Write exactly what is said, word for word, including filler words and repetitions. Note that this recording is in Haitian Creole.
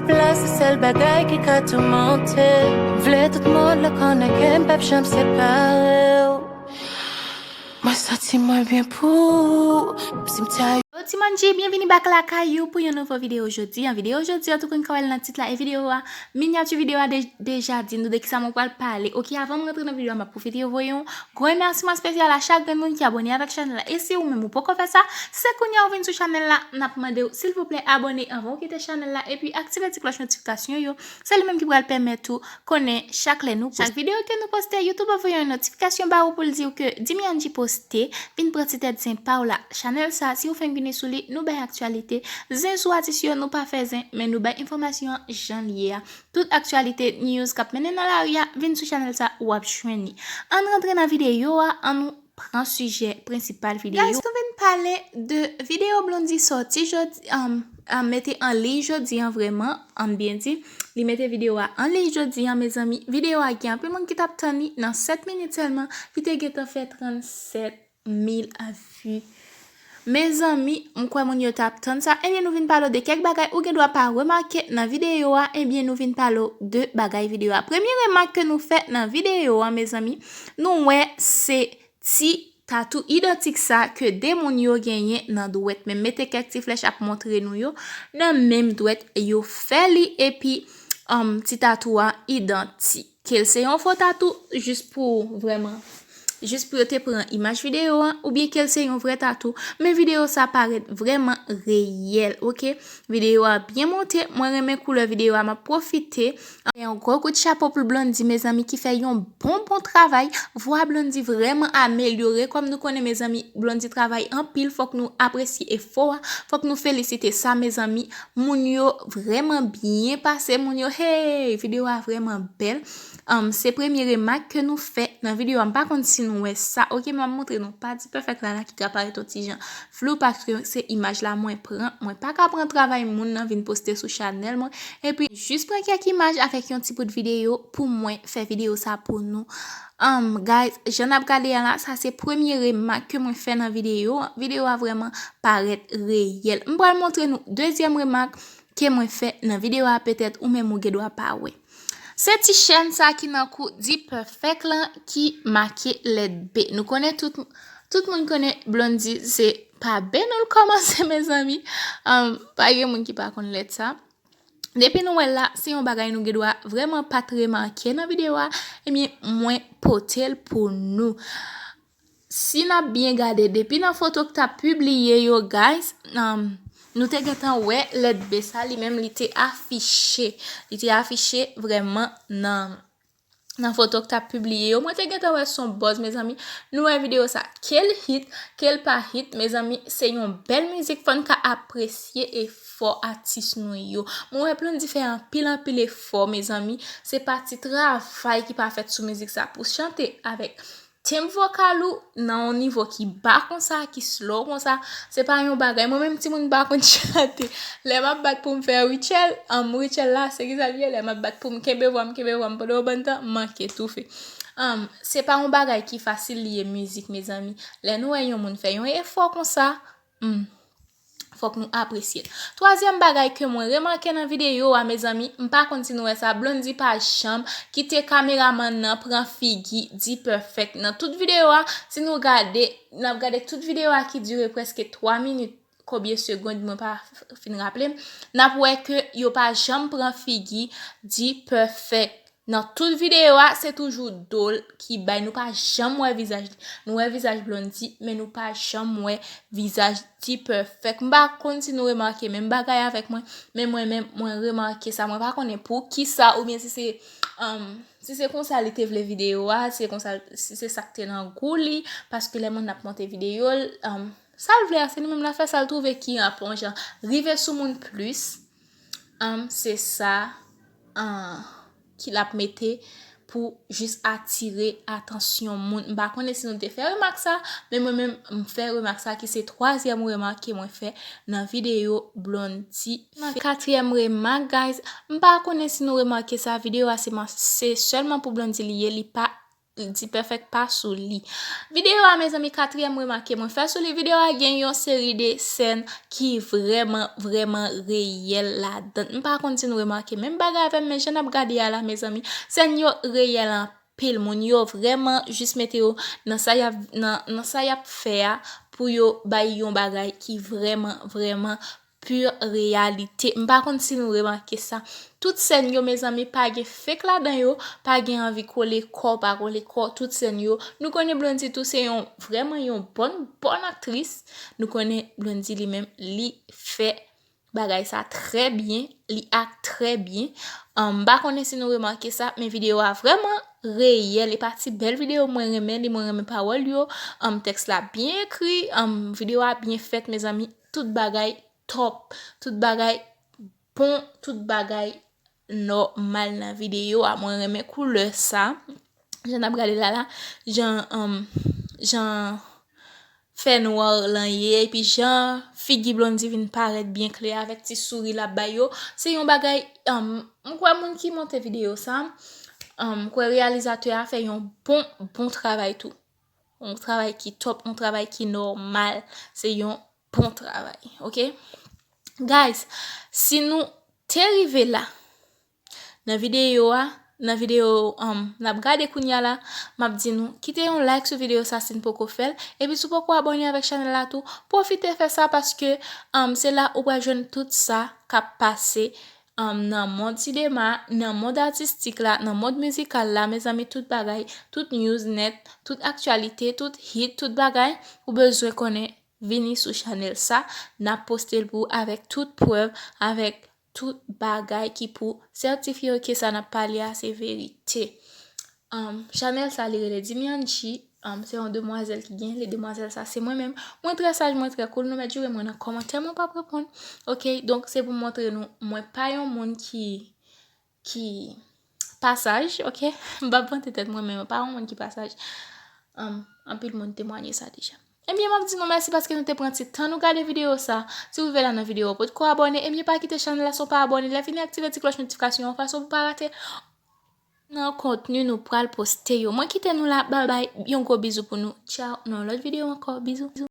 Plas se sèl bagay ki ka toumante. Vle tout mond la konnen ke m p ap janm separe w. Mwen santi mwen byen pou ou. Simitè. Yo, Timanji, byenvini back lakay ou pou yon nouvo videyo jodi an. Videyo jodi an, tou konn ka wè l nan tit la e videyo a, minyati videyo a de- deja di nou de kisa mwen pral pale. Oke, avan mwen rantre nan videyo a, m ap pwofite voye yon gwo remèsiman espesyal a chak grenn moun ki abòne avèk chanèl la. E si ou menm ou poko fè sa, se kounye a ou vin sou chanèl la, n ap mande w silvouplè abòne anvan ou kite chanèl la epi aktive ti klòch notifikasyon yo. Se li menm ki pral pèmèt ou konnen chak lè nou poste. Chak videyo ke nou poste, YouTube ap voye yon notifikasyon ba ou pou l di w ke Dimianji poste. Vin pran ti tèt zen pa w la. Chanèl sa, si ou fenk vini sou li, nou bay aktyalite. Zen sou atis yo, nou pa fè zen, men nou bay enfòmasyon an jan l ye a. Tout aktyalite, news k ap mennen nan lari a, vin sou chanèl sa, w ap jwenn li. Ann rantre nan videyo a, ann nou pran sijè prensipal videyo. Guys, nou vin pale de videyo Blondy sòti jodi, um, um, mete an liy jodi an vrèman, ann byen di. Li mete videyo a an liy jodi an, mezanmi. Videyo a gen anpil moun ki t ap tann li nan sèt minit sèlman. Li te gentan fè trannsèt mil vi. Mezanmi, m kwè moun yo t ap tann sa. Ebyen, nou vin pale w de kèk bagay ou gen dwa pa remake nan videyo a. Ebyen, nou vin pale w de bagay videyo a. Premye remak ke nou fè nan videyo a, mezanmi, nou wè se ti tatou idantik sa ke de moun yo genyen nan dwèt. Men mete kèk ti flèch ap montre nou yo. Nan menm dwèt, yo fè li epi, um, ti tatou a idantik. Ke l se yon fo tatou, jis pou vrèman, jis pou yo te pran imaj videyo an, oubyen ke l se yon vrè tatou. Men videyo sa parèt vrèman reyèl, oke? Videyo a byen monte, mwen renmen koulè videyo a, m ap pwofite. Yon gwo kout chapo pou Blondy, mezanmi, ki fè yon bon, bon travay. Vwa Blondy vrèman amelyore. Kòm nou konnen, mezanmi, Blondy travay anpil. Fòk nou apresye efò a. Fòk nou felisite sa, mezanmi. Moun yo vrèman byen pase. Moun yo, hey, videyo a vrèman bèl. Um, se premye remak ke nou fè nan videyo a. M pa konn si nou wè sa. Oke, m ap montre nou pa Dpèfèk la, la ki ka parèt yon ti jan flou paske se imaj la mwen pran. Mwen pa ka pran travay moun nan vin poste sou chanèl mwen. Epi, jis pran kèk imaj avèk yon ti bout videyo pou mwen fè videyo sa pou nou. Um, guys, jan n ap gade a la, sa se premye remak ke mwen fè nan videyo. Videyo a vrèman parèt reyèl. M pral montre nou dezyèm remak ke mwen fè nan videyo a, petèt ou menm ou gen dwa pa wè. Se ti chèn sa ki nan kou Dpèfèk lan ki make lèt B. Nou konnen tout, tout moun konnen Blondy se pa B nou l kòmanse, mezanmi. Um, pa gen moun ki pa konn lèt sa. Depi nou wè l la, se yon bagay nou gen dwa vrèman pa t remake nan videyo a, ebyen, mwen pote l pou nou. Si n ap byen gade, depi nan foto k t ap pibliye yo, guys, um, nou te gentan wè lèt B sa, li menm li te afiche. Li te afiche vrèman nan, nan foto k t ap pibliye yo. Mwen te gentan wè s on buzz, mezanmi. Nou wè videyo sa, ke l hit, ke l pa hit, mezanmi, se yon bèl mizik, fò n ka apresye efò atis nou yo. Mwen wè Blondy fè anpil, anpil efò, mezanmi. Se pa ti travay ki pa fèt sou mizik sa. Pou chante avèk tenb vokal ou nan yon nivo ki ba konsa, ki slow konsa, se pa yon bagay. Mwen menm timoun m pa konn chante. Lè m ap bat pou m fè Rachel, um, Rachel la, se kisa l ye, lè m ap bat pou m kenbe vwa m, kenbe vwa m pandan yon bann tan, m manke toufe. Um, se pa yon bagay ki fasil li ye mizik, mezanmi. Lè nou wè yon moun fè yon efò konsa, hmm, fòk nou apresye l. Twazyèm bagay ke mwen remake nan videyo a, mezanmi, m pa konn si nou wè sa, Blondy pa janm kite kameramann nan pran figi Dpèfèk. Nan tout videyo a, si nou gade, n ap gade tout videyo a ki dire prèske twa minit, konbyen segond, mwen pa f- fin raple m, n ap wè ke yo pa janm pran figi Dpèfèk. Nan tout videyo a, se toujou do l ki bay. Nou pa janm wè vizaj li. Nou wè vizaj Blondy, men nou pa janm wè vizaj Dpèfèk. M pa konn si nou remake menm bagay avèk mwen, men mwen menm, mwen remake sa. Mwen pa konnen pou kisa, oubyen si se, um, si se konsa li te vle videyo a, si se konsa, si se sa k te nan gou li, paske lè moun ap monte videyo l, um, sa l vle a, se li menm l ap fè, sa l twouve ki ap yon jan rive sou moun plis. Um, se sa, um, ki l ap mete pou jis atire atansyon moun. M pa konnen si nou te fè remak sa, men mwen menm, m fè remak sa ki se twazyèm remak ke mwen fè nan videyo Blondy. Nan katriyèm remak, guys, m pa konnen si nou remake sa, videyo a se man- se sèlman pou Blondy li ye, li pa Dipèfèk pa sou li. Videyo a, mezanmi, katriyèm remake mwen fè sou li. Videyo a gen yon seri de sèn ki vrèman, vrèman reyèl ladan. M pa konn si nou remake menm bagay avè m, men jan n ap gade a la, mezanmi, sèn yo reyèl anpil. Moun yo vrèman jis mete yo nan sa y ap, nan, nan sa y ap fè a pou yo bay yon bagay ki vrèman, vrèman pure réalité. M pa konn si nou remake sa. Tout sèn yo, mezanmi, pa gen fake ladan yo, pa gen anvi kole kò, pa kole kò, tout sèn yo. Nou konnen Blondy tou se yon, vrèman yon bòn, bòn aktris. Nou konnen Blondy li menm, li fè bagay sa trè byen, li ak trè byen. Um, m pa konnen si nou remake sa, men videyo a vrèman reyèl. E pa ti bèl videyo, mwen renmen li, mwen renmen pawòl yo. Um, tèks la byen ekri, um, videyo a byen fèt, mezanmi. Tout bagay top, tout bagay bon, tout bagay nòmal nan videyo a. Mwen renmen koulè sa. Jan n ap gade la la, jan, um, jan fènwa lan ye, epi jan figi Blondy vin parèt byen klè avèk ti souri l ap bay yo. Se yon bagay, um, m kwè moun ki monte videyo sa, um, m kwè reyalizatè a fè yon bon, bon travay tou. Yon travay ki top, yon travay ki nòmal. Se yon bon travay, ok? Guys, si nou te rive la nan videyo a, nan videyo, um, n ap gade kounya la, m ap di nou, kite yon like sou videyo sa si n poko fè l. Epi si w poko abòne avèk chanèl la tou, pwofite fè sa paske, um, se la ou pral jwenn tout sa k ap pase, um, nan mond sinema, nan mond atistik la, nan mond mizikal la, mezanmi, tout bagay, tout news nèt, tout aktyalite, tout hit, tout bagay, ou bezwen konnen, vini sou chanèl sa, n ap poste l pou ou avèk tout prèv, avèk tout bagay ki pou sètifye ke sa n ap pale a se verite. Um, chanèl sa, li rele Dimianchi. Um, se yon demwazèl ki gen li. Demwazèl sa, se mwen menm. Mwen trè saj, mwen trè cool. Nou mèt joure mwen nan kòmantè, mwen p ap reponn. Ok, donk se pou montre nou, mwen pa yon moun ki, ki pa saj, ok? M p ap vante tèt mwen, men mwen pa yon moun ki pa saj. Um, anpil moun temwanye sa deja. Ebyen, m ap di nou mèsi paske nou te pran ti tan nou gade videyo sa. Si w rive la nan videyo a, ou potko abòne, ebyen, pa kite chanèl la san w pa abòne. Lè fini, aktive ti klòch notifikasyon an fason pou w pa rate nan kontni nou pral poste yo. Mwen kite nou la, babay, yon gwo bizou pou nou. Tchaw, nan yon lòt videyo ankò, bizou.